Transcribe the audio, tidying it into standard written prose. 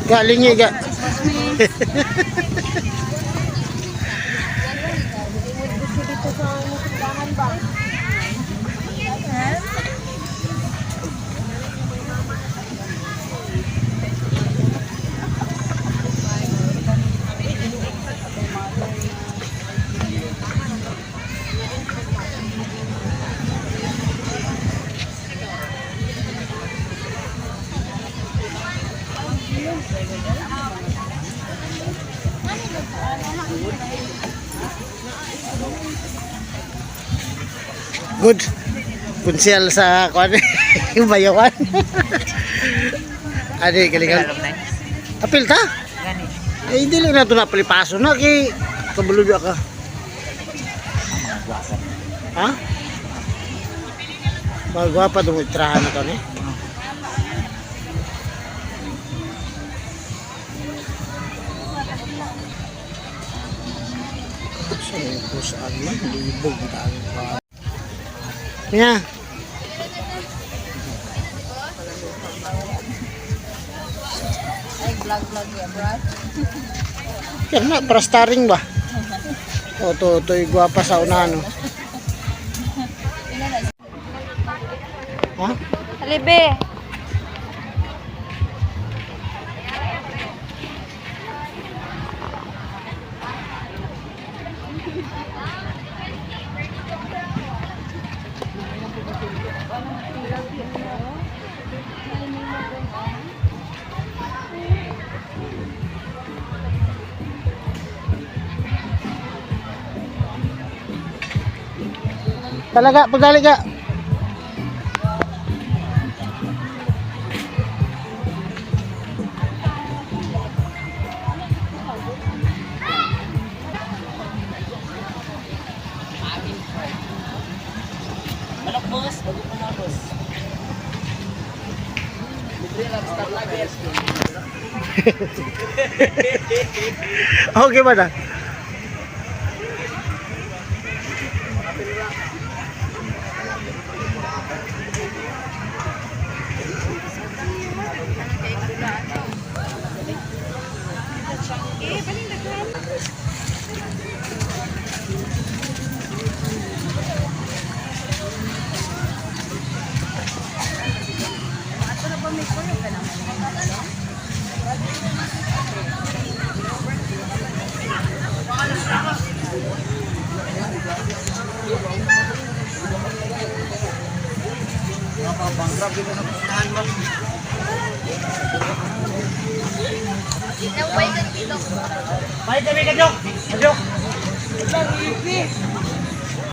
Galing ga. Good. Kunsyal sa kuan bayawan. Adi galingan. Apil ta? Gani. Eh, hindi lang nato na palipaso na kay kabalo ka. Ha? Magwapa dong itrahan na to ni. Saan yung pusaan man? Libog ang pa. Nga. Ay, vlog-vlog ya, Brad. Kaya na, para starring ba? O, to, yung gwapa sa unahan. Oh. Ha? Alibe. Talaga, pagdali ka. Manok boss, bago pa na boss. Libre lang star lager. Okay ba na? Bye, kami ka, Jok! Jok!